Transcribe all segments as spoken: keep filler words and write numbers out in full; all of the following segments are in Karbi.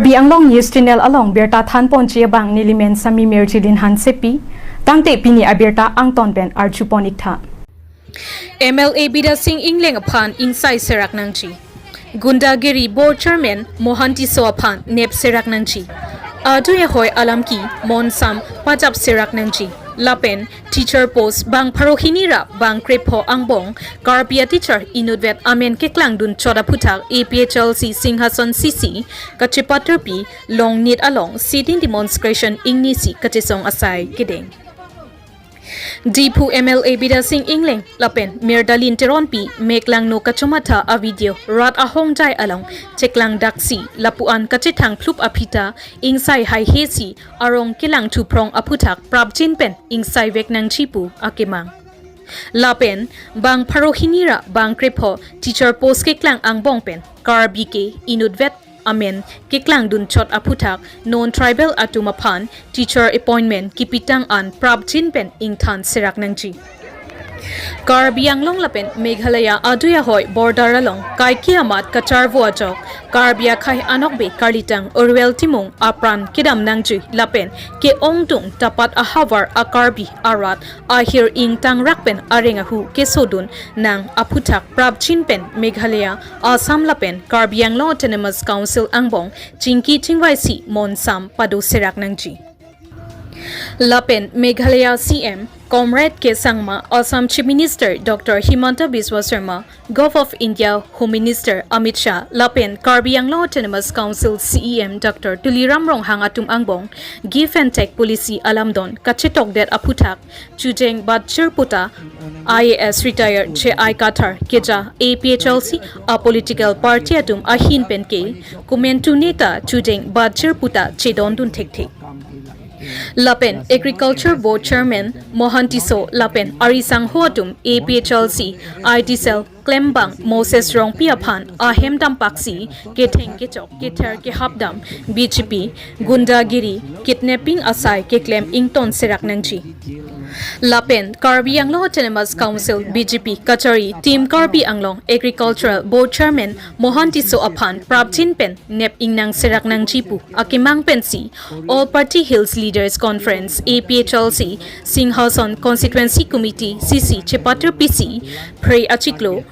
Karbi Anglong News Channel along birta thanponji abang nelimen Sami Mirjilin Hansepi, tangte pini abirta angton pen arjupon iktha. M L A Bidasing Engleng aphan ingsai serak nangji. Gundagiri Board Chairman Mohan Tisso aphan nep serak nangji. Adui ahoi alam ke monsam pajap serak nangji. Lapen teacher post bang pharo hini ra bang krepho angbong Karbi a teacher inutvet amen keklangdun chot aphuthak A P H L C Singhason C C kachepaterpi Longnit along sit-in demonstration ingnisi kachesong asai kedeng. Diphu M L A Bidasing Engleng lapen Mirdalin Teronpi meklangno kachomatha a video rat ahongjai along cheklangdaksi lapu-an kachethang phlup aphi ta ingsai haihesi arong kelang thuphrong aphuthak prapjin pen ingsai vek nangji pu akemang. Lapen bang pharo hini ra bang krepho teacher post keklang angbong pen Karbi ke inutvet amen keklangdun chot aphuthak non tribal atum aphan teacher appointment kipitang an prapjin pen ingthan serak nangji. Karbi Anglong lapen Meghalaya adui ahoi border along kaike amat kacharvo ajok Karbi akhei anokbe karlitang Orwell Timung apran kedam nangji lapen ke-ongdung tapat ahavar a Karbi arat ahir ingtangrak pen areng ahu kesodun nang aphuthak prapjin pen Meghalaya, Assam lapen Karbi Anglong Autonomous Council angbong chingki chingvaisi monsam pado serak nangji. Lapen Meghalaya C M Conrad K Sangma, Assam Chief Minister Doctor Himanta Biswa Sarma, Govt of India Home Minister Amit Shah, lapen Karbi Anglong Autonomous Council C E M Doctor Tuliram Ronghang atum angbong give and take policy alamdon kachetokdet aphuthak Chujeng Batchir Puta I A S retired J I Kathar keja A P H L C a political party atum ahin pen ke komantu neta Chujeng Batchir Puta chedondun thekthe. Lapen Agriculture Board Chairman Mohan Tisso lapen ari sangho atum A P H L C I T cell klembang Moses Rongpi aphan ahem dampaksi ketheng kechok kether kehapdam B J P gundagiri kidnapping asai keklem ington serak nangji. Lapen Karbi Anglong Autonomous Council B J P kachari Team Karbi Anglong Agricultural Board Chairman Mohan Tisso aphan prapjin pen nep ingnang serak nangji pu akemang pensi All Party Hills Leaders Conference A P H L C Singhason Constituency Committee C C chepaterpisi phre achiklo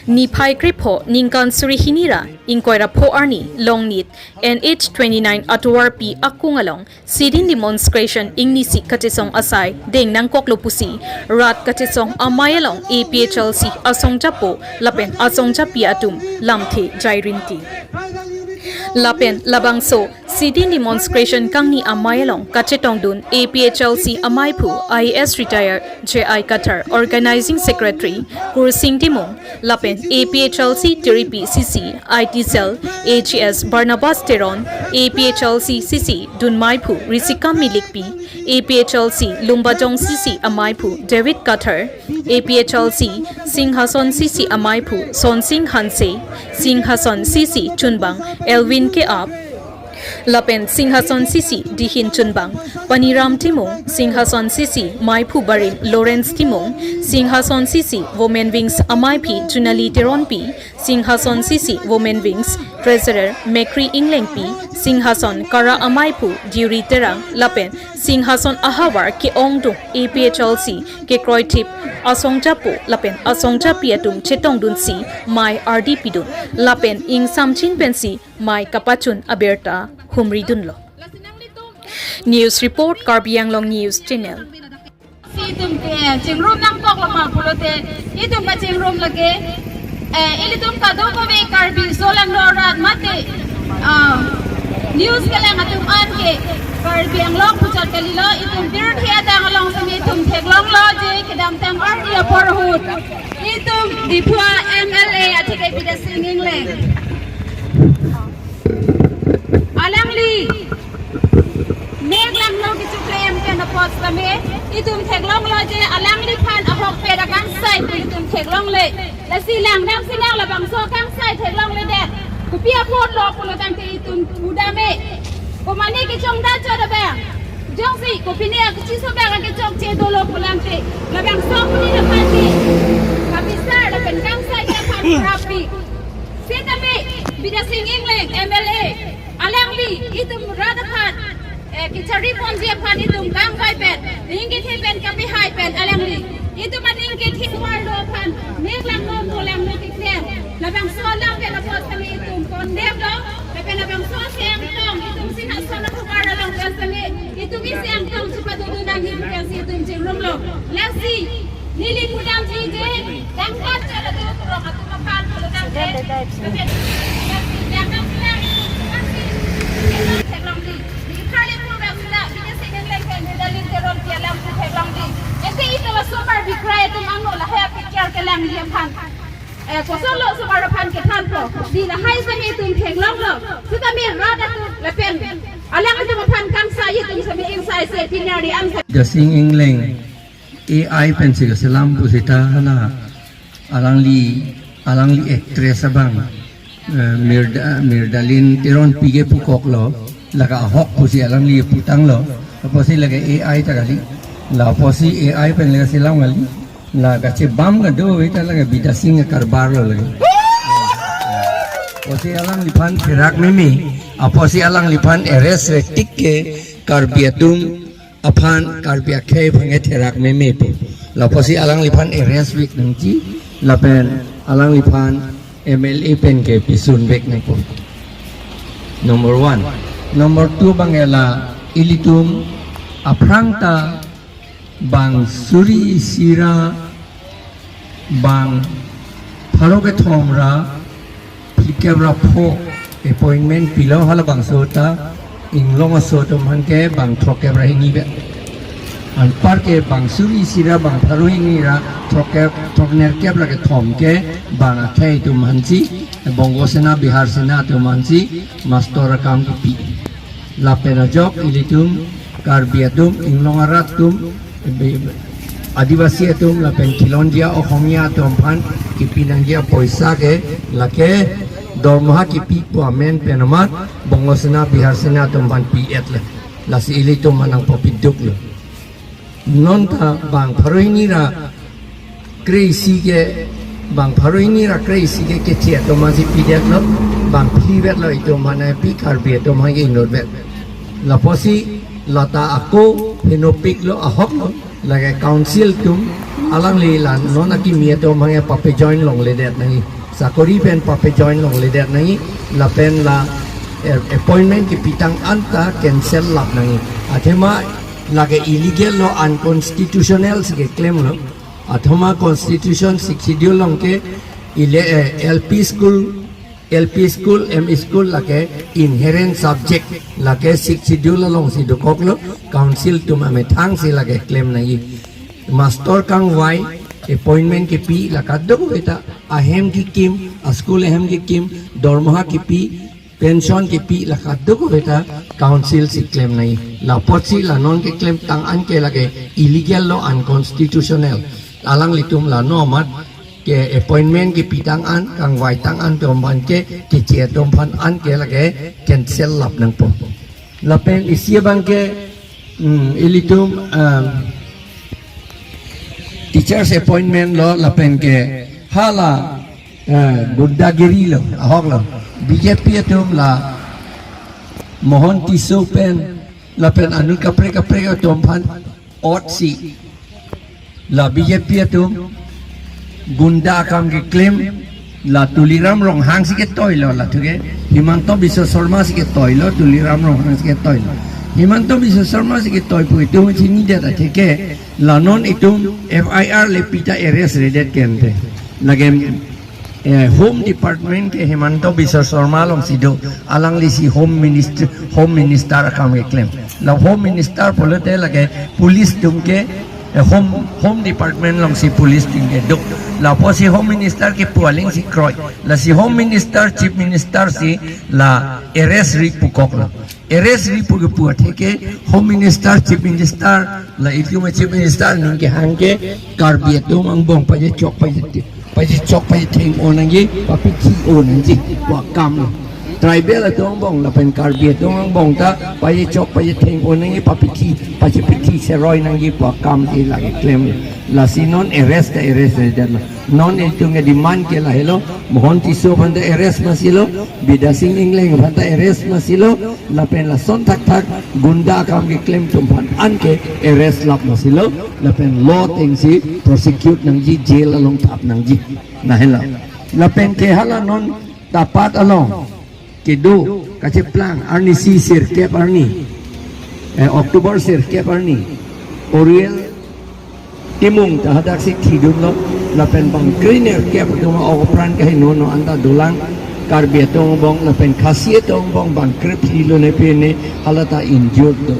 niphai krepho ningkan suri hini ra ingkoi ra pho arni Longnit N H twenty-nine atovarpi akung along sit-in demonstration ingnisi kachesong asai deng nangkoklo pusi rat kachesong amei along A P H L C asongjapo lapen asongjapi atum lamthe jairinti. Lapen labangso sit-in demonstration kangni amei along kachetongdun A P H L C ameiphu I A S retired J I Kathar, Organizing Secretary Kursing Timung, lapen A P H L C Tiripi C C I T cell A G S Barnabas Teron, A P H L C C C dunmeiphu Risikam Milikpi, A P H L C Lumbajong C C ameiphu David Kathar, A P H L C Singhason C C ameiphu Sonsing Hanse, Singhason C C chunbang Elwin K Ap, lapen Singhason C C dihin chunbang Paniram Timung, Singhason C C meiphu barim Lawrence Timung, Singhason C C Women Wings ameiphi Junali Teronpi, Singhason C C Women Wings Treasurer Mekri Inglengpi, Singhason Kara ameiphu Diuri Terang, lapen Singhason ahavar ke-ongdung A P H L C kekroithip asongjapo lapen asongjapi atum chetongdunsi mei ardi pidun lapen ingsamjin pensi mei kapachun abirta humridunlo. News report, Karbi Anglong News Channel. Si itum ke chingrum nangkok lama pulote itum kachingrum lake, eh, ilitum kadokave Karbi solangdo arat mate, ah, news kelang atum an ke Karbi Anglong puchot kalilo, itum pirthe adang along sini itum theklonglo je kedamtang arni apor ahut itum Diphu M L A atheke Bidya Sing Engleng alangli mek langno kechoklem pen apot sitame itum theklonglo je alangliphan ahokpet akangsai pu itum theklongle. Lasi langdamsi nang labangso akangsai theklongledet. Kopi apotlo pulo tangte itum pudame. Komane kechongda chot abang. Jongsi kopine akchiso bang akechokche dolo pulang te. Labangso puni lapen te. Kabisar lapen kangsai ke aphan rapi. Sitame Bidya Sing Engleng M L A Alangli itum rat aphan, eh, kachari ponji aphan itum kangvai pen, ning kethe pen kapehai pen alangli itum aning kethe varlo aphan, mek langno mo langno keklem. Labangso alam pen apot sitame itum condemn lo, lapen labangso aseng tong itum si na sona thukar along pen sitame itum isi angtong chepadodun nangji pu pensi itum chingrumlo. Lasi neli pudamji ke, dangkat chala tu kurang atum aphan pudamji. Lasi dangkat chala itum pudamji. Theklongji. Bikra le pudam chala, bini senen lengkeng, bidalin teron tialam theklongji. Ese itum asomar bikra itum angno lahai apikir kelangji aphan. Eh, kosonlo osomar aphan kethanpo. Di lahai sitame itum theklonglo. Sitame rat atum lapen alanglitum aphan kangsai itum sitame ingsai se pinari angsa. Dasing Engleng A I pensi kaselam pusita na alangli, alangli actress abang, eh, Mirda, Mirdalin Teronpi ke pukoklo, lake ahok pusi alangli putanglo, apotsi lake A I ta kali, la apotsi A I pen lake selam kali, la kachebam kado ave ta lake Bidya Singh karbar lo lake. Apotsi alangliphan therak meme, apotsi alangliphan arrest vetik ke Karbi atum aphan Karbi akhei aphan ke therak meme po. La apotsi alangliphan arrest vek nangji, lapen alangliphan M L A pen ke pisun vek nangpo. Number one. Number two abang ke la ilitum aphrang ta bang suri isi ra bang pharo kethom ra phlikep ra pho appointment pilo, halabangso ta Inglong aso atum aphan ke bang throkkep ra hini vet. Anpar ke bang suri isi ra bang pharo hini ra throkkep, throknerkep ra kethom ke bang akhei atum aphansi, Bongo Sena, Bihar Sena atum aphansi mastor akam kipi. Lapen ajok ilitum Karbi atum, Inglong arat atum, Adivasi atum lapen Khilonjia Okhomia atum aphan kipi nangji apoisa ke lake dormoha kipi pu amen pen amat Bongo Sena, Bihar Sena atum aphan pi-et le. Lasi ilitum aphan nangpapiduk lo. Non ta bang pharo hini ra kre-isi ke, bang pharo hini ra kre-isi ke keche atum aphansi pidetlo, bang phli vetlo itum aphan pi, Karbi atum aphan ke inut vet. La apotsi lata ako henopik lo, ahok lo, lake council atum alangli la non akimi atum aphan ke pape-join longledet nangji. Sakori pen pape-join longledet nangji, lapen la, eh, appointment kipitang an ta cancel lap nangji. Athema lake illegal lo, unconstitutional si keklemlo. Athema constitution Sixth Schedule along ke ile, eh, L P school, L P school, M E school lake inherent subject, lake Sixth Schedule alongsi dokoklo, council atum amethangsi lake klem nangji. Mastor kangvai, appointment kipi la kadokave ta, ahem kekim, aschool ahem kekim, dormoha kipi, pension kipi la kadokave ta council si klem nangji. La apotsi la non keklemtang an ke lake illegal lo, unconstitutional. Alanglitum la non amat ke appointment kipitang an, kangvaitang an atum aphan ke, keche atum aphan an ke lake cancel lap nangpo. Lapen isi abang ke, hmm, ilitum, um, teachers appointment lo, lapen ke hala, eh, gundagiri lo, ahok lo. B J P atum la Mohon Tisso pen, lapen anut kaprek kaprek atum aphan otsi la B J P atum gunda akam keklem, la Tuliram Ronghang si ketoilo, la thuke Himanta Biswa Sarma si ketoilo, Tuliram Ronghang si ketoilo. Himanta Biswa Sarma si ketoi pu itum chinidet atheke, la non itum F I R le pita arrest redet kente. Lake, eh, Home Department ke Himanta Biswa Sarma alongsi do, alanglisi Home Minister, Home Minister akam keklem. La Home Minister pulote lake police atum ke, eh, Home, Home Department alongsi police atum kedo. La apotsi Home Minister kepu alingsi kroi. Lasi Home Minister, Chief Minister si la arrest ri pukoklo. Arrest ri pu kepu atheke Home Minister, Chief Minister, la itum Chief Minister aning kehang ke Karbi atum angbong pajechok paje, pajechok pajetheng-o nangji, papithik-o nangji pu akam lo. Tribal atum angbong lapen Karbi atum angbong ta paye chok paye theng onangji, papithi pache pithi seroi nangji pu akam si lake klem. Lasi non arrest ta arrest redet lo. Non itum ke demand ke lahelo, Mohon Tisso aphan ta arrest masilo, Bidya Sing Engleng aphan ta arrest masilo, lapen lason thakthak gunda akam keklem atum aphan anke arrest lap masilo, lapen law atengsi prosecute nangji, jail along thap nangji. Lahelo. Lapen ke hala non Tapat along kedo kacheplang arnisi sirkep arni, eh, October sirkep arni, Oriel Timung ta hadaksi thidunlo, lapen bang krenerkep atum ok apran kaheno no anta dolang, Karbi atum angbong lapen Khasi atum angbong bang krep thilo ne pene hala ta injured do.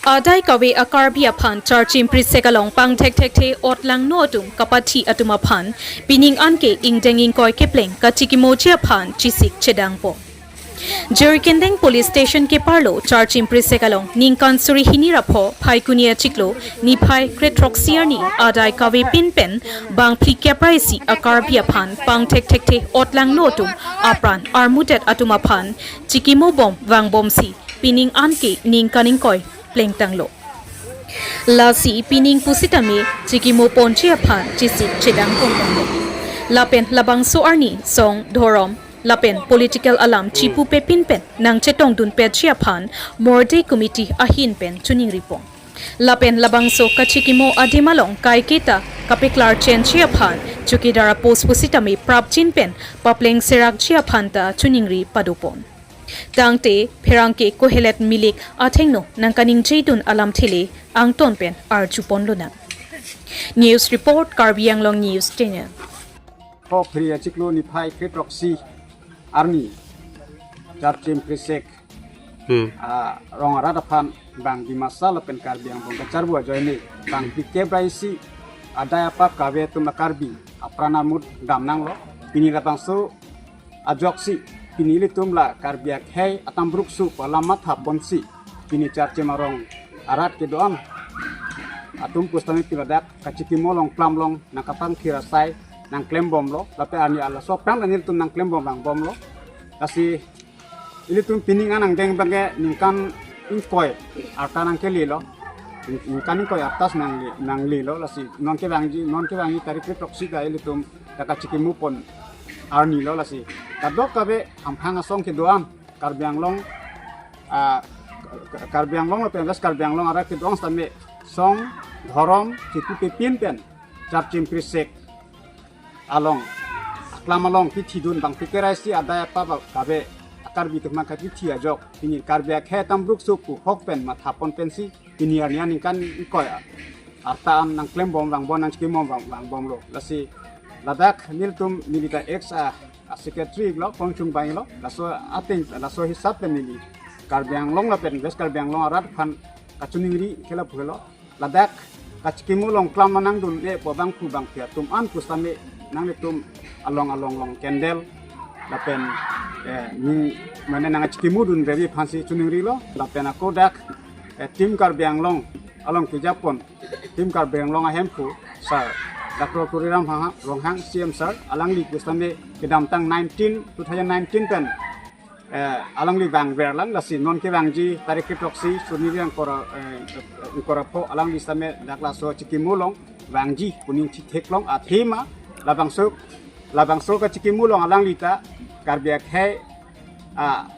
Adai kave a-Karbi aphan Charchim Prisek along pangthekthekthe otlangno atum kapathi atum aphan pining anke ingdeng ingkoi kepleng kachikimoji aphan chisik chedangpo. Jirikindeng Police Station keparlo Charchim Prisek along ningkan suri hini ra pho Phaikuni achiklo niphai kre throksi arni adai kave pinpen bang phlikep ra isi a-Karbi aphan pangthekthekthe otlangno atum apran armudet atum aphan chikimobom vangbomsi pining anke ningkan ingkoi plengtanglo. Lasi pining pusitame chikimoponji aphan chisik chedangpontanglo. Lapen labangso arni song, dhorom lapen political alam chipupe pinpen nangchetongdunpetji aphan Mordi Committee ahin pen choningripon. Lapen labangso kachikimo adim along kaiketa kapeklarchenji aphan chowkidar a-post pusitame prapjin pen papleng serakji aphan ta choningri padopon. Tangte pherangke Kohelet Milik athengno nangkaningjedun alamthe le angton pen arjuponlonang. News report, Karbi Anglong News Channel. Pho Phre achiklo niphai kre throksi arni Charchim Prisek, hmm, arong arat aphan bang Dimasa lapen Karbi angbong kacharbo ajoine bang phlikep ra isi adai apap kave atum a-Karbi apran amut damnanglo. Pini labangso ajoksi pini ilitum la Karbi akhei atambrukso pu alam mathaponsi pini Charchim arong arat kedo-an atum pusitame pini ladak kachikimo along klam along nangkapangthir asai nangklembomlo, lapen arni alaso aphrang ta nelitum nangklembom vangbomlo. Lasi ilitum pining an angdeng abangke ningkan ingkoi arta nangkelelo. Ningkan ingkoi arta si nangli, nanglelo, lasi non kevangji, non kevangji tarik kre throksi ta ilitum ta kachikimopon arnilo, lasi kadokave hamphang asong kedo-an Karbi Anglong, ah, Karbi Anglong lapen West Karbi Anglong arat kedo-an sitame song, dhorom chipupe pinpen Charchim Prisek along, aklam along kithidun bang phlikep ra isi adai apap kave a-Karbi atum aphan kakithi ajok pini Karbi akhei atambrukso pu ahok pen mathapon pensi pini arni aningkan ingkoi arta an nangklembom vangbom, nangchikimom vang, vangbomlo. Lasi ladak nelitum neli ta ex a, a-secretary lo, kongchung bai lo, laso ateng, laso hisap pen neli Karbi Anglong lapen West Karbi Anglong arat aphan kachoningri ke lapu helo. Ladak kachikimo along klam nangdun-e pu abangphu bangphi atum an pusitame nanglitum along along along candle lapen, eh, ning mane nangkachikimodun revi aphansi choningrilo, lapen ako dak, eh, Team Karbi Anglong along kejapon, Team Karbi Anglong ahemphu Sir Doctor Tuliram Ronghang, Ronghang C M Sir, alangli pusitame kedamtang nineteen, two thousand nineteen pen eh, alangli vangverlang, lasi non kevangji tarik kre throksi suri hini ra ingkoi ra, eh, ingkoi ra pho alangli sitame dak laso chikimo along vangji pu ningthi theklong, athema labangso, labangso kachikimo along alangli ta Karbi akhei, ah,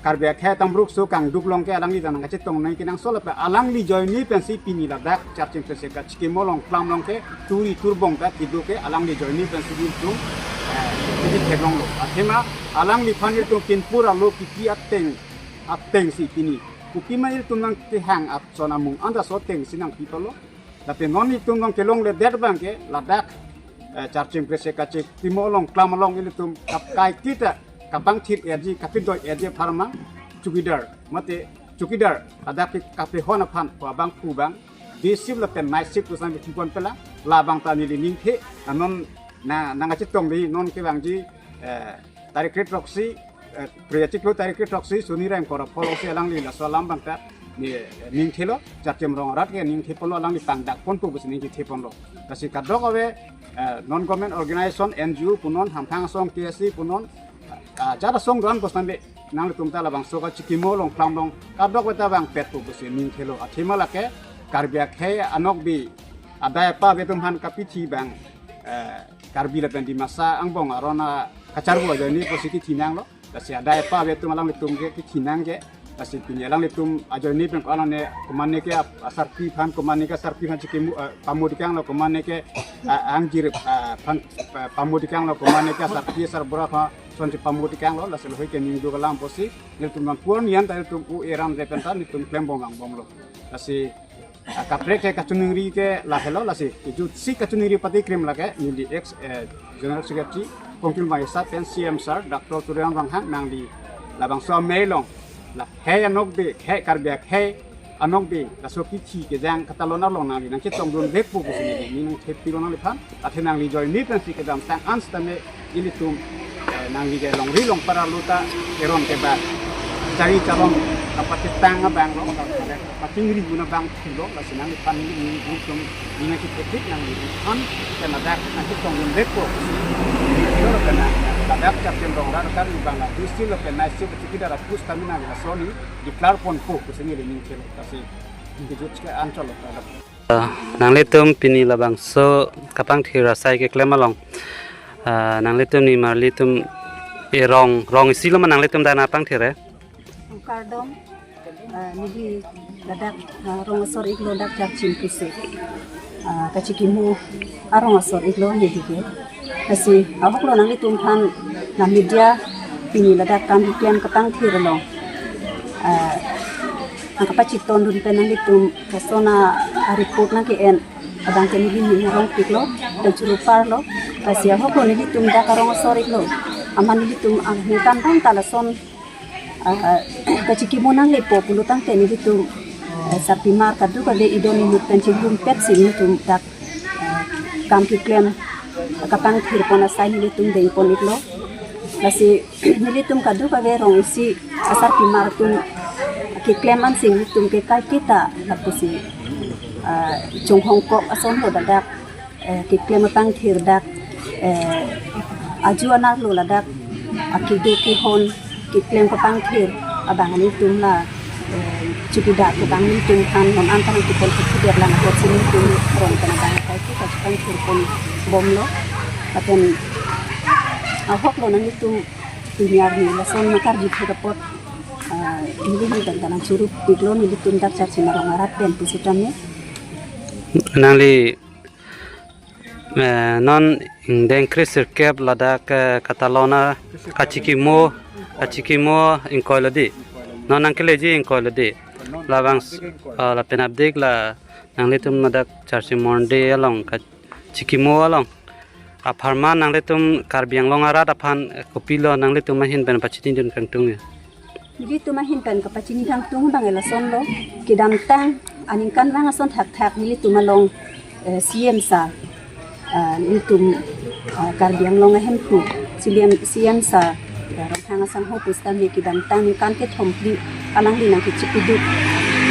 Karbi akhei atambrukso kangduk along ke alangli ta nangkachetong nangji kenangsot lapen alangli ajoine pensi pini ladak Charchim Prisek kachikimo along klam along ke turi turbong ta kedo ke alangli ajoine pensi ilitum, eh, ilitum theklonglo. Athema alangliphan ilitum pinpur alo kipi ateng, atengsi pini, kopima ilitum nangkehang ason amung anta so atengsi nangpipalo. Lapen non ilitum nangkelongledet abangke ladak, eh, Charchim Prisek kachikimo along klam along ilitum kap kaiketa kapangthir-etji, kapidoi-etji apharman chowkidar, mate chowkidar ladak ke kapehon aphan pu abangphu bang, day shift lapen night shift pu sang kipon pelang, labang ta neli ningthe, anon na, nangkachetongde non kevangji, eh, tarik kre throksi, eh, Phre achiklo tarik kre throksi suri hini ra ingkoi ra pho alongsi alangli laso alam abang ta ni, ningthelo, Charchim Rong arat ke ningtheponlo, alangli pangdakponpo pusi ningtheponlo. Lasi kadokave, eh, non government organization, N G O punon, hamphang asong K S A punon, ah, jat asong do-an pusitame nanglitum ta labangso kachikimo along klam along kadokave ta vangpetpo pusi ningthelo. Athema lake Karbi akhei anokbe adai apa atum aphan kapithi abang, eh, Karbi lapen Dimasa angbong aron akacharvo ajoine pusi kithi nanglo. Lasi adai apa atum alanglitum ke kithi nang ke. Lasi pini alanglitum ajoine pen ko-an ne komatne ke ap-, asarpi aphan, komatne ke asarpi aphan chikimo, eh, pamodikanglo, komatne ke, ah, angjir, ah, aphan, eh, pamodikanglo, komatne ke asarpi asarbura aphan lason chepamodikanglo. Lasi lahei ke ningduk alam pusi nelitum non pur nian ta nelitum u eran repen ta nelitum klembom vangbomlo. Lasi, ah, kaprek ke kachiningri ke lahelo. Lasi kejutsi kachiningri patikrim lake neli ex, eh, General Secretary Kongtil Maisa pen C M sir Doctor Tuliram Ronghang, nangli labangso amei along, lahei anokbe, khei Karbi akhei anokbe laso kithi kejang katalon along nangli nangchetongdunvekpo pusi neli ningthepilo nangliphan. Athe nangli ajoine pensi kedamtang an sitame ilitum, eh, nangli ke longri longpar arlo ta eron ke ba chari chalong kapatitang abang lo, kapachingri gun abang thulo. Lasi nangliphan neli, neli ilitum nangkithepik, nangliphan ke ladak nangchetongdunvekpo pusi neli kilo. Lapen ladak Charchim Rong arat kar ni bang la dusi lapen naisi kachikidar apus kami nangli lason ni declare ponpo pusi neli ningthelo. Lasi kejut ke anchot lo. Ah, nanglitum pini labangso kapangthir asai keklem along, ah, nanglitum nimarlitum erong, rong isi lo ma nanglitum dak nangpangthir e? Kardom, ah, neli ladak, ah, rong asor iklo dak Charchim Pise, ah, kachikimo arong asor iklo neli ke. Lasi ahoklo nanglitum aphan, na media pini ladak kam keklem kapangthir along, ah, nangkapachitondun pen nanglitum lason a report nangke-en abang ke neli ning arongpiklo, pen churu parlo. Lasi ahoklo nelitum dak arong asor iklo, amat nelitum aningkan abang ta lason, ah, kachikimo nanglepo pulo tangte nelitum, eh, sarpimar kadokave idon inut pen chingrum petsi nelitum dak, eh, kam keklem kapangthir pon asai nelitum dengpon iklo. Lasi nelitum kadokave rong isi asarpimar atum keklem ansi nelitum ke kaiketa lapusi, ah, chonghongkok ason lo ladak, eh, keklem kapangthir dak, eh, aju anak lo ladak, ah, kedo kehon keklem kapangthir abang nelitum la, eh, chukidar abang nelitum aphan non an ta nangkepon kephider lang apotsi nelitum rong pen abang kaiketa chepangthir ponbomlo. Lapen ahoklo nanglitum pini arni lason nangkarju thek apot, ah, neli ahin pen ta nangchuru piklo nelitum dak Charchim Rong arat pen pusitame. Nangli, eh, non ingdeng kresirkep ladak, eh, katalon a kachikimo, kachikimo ingkoi lo dei. Non nangkeleji ingkoi lo dei. Labang s-, ah, lapen apdik la nanglitum ladak Charchim Monde along kachikimo along apharman nanglitum Karbi Anglong arat aphan, eh, kopilo nanglitum ahin pen pachinidun kangtung ya? Nelitum ahin pen kapachini kangtung abang lason lo, kedamtang aningkanvang ason thakthak nelitum along, eh, C M sir, ah, nelitum, ah, Karbi Anglong ahemphu C M, C M sir, eh, Ronghang asangho pusitame kedamtang ningkan kethom phli alangli nangkechipiduk,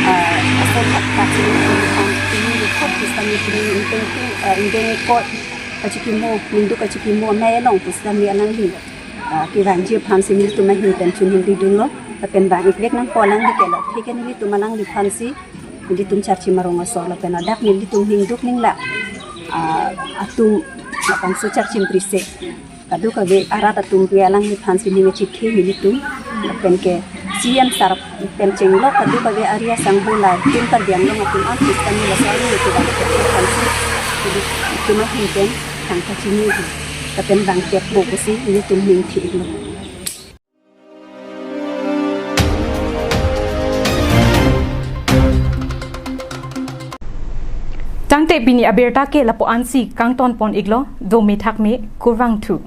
ah, ason thakthak si nelitum aphan pini rekhot pusitame pini ingdeng, ah, ingdeng ikot kachikimo, ningduk kachikimo amei along pusitame alangli, ah, kevangji aphansi nelitum ahin pen choningridunlo. Lapen vang-ikvek nangpo alangli ke, la thik ke nelitum alangliphansi, nelitum Charchim Rong asor lapen ladak nelitum ningduk ningla, ah, atum labangso Charchim Prise kadokave arat atum ke alangliphansi ning achikhe nelitum, lapen ke C M sir pen chenglok kadokave ari asangho latum Karbi Anglong atum an pusitame laso ari nelitum aphansi nelitum ahin pen thang kachini lapen vangpetpo pusi nelitum ningthilo. Tangte pini abirta ke lapu-ansi kangton pon iklo, dome thakme, kurvangthu.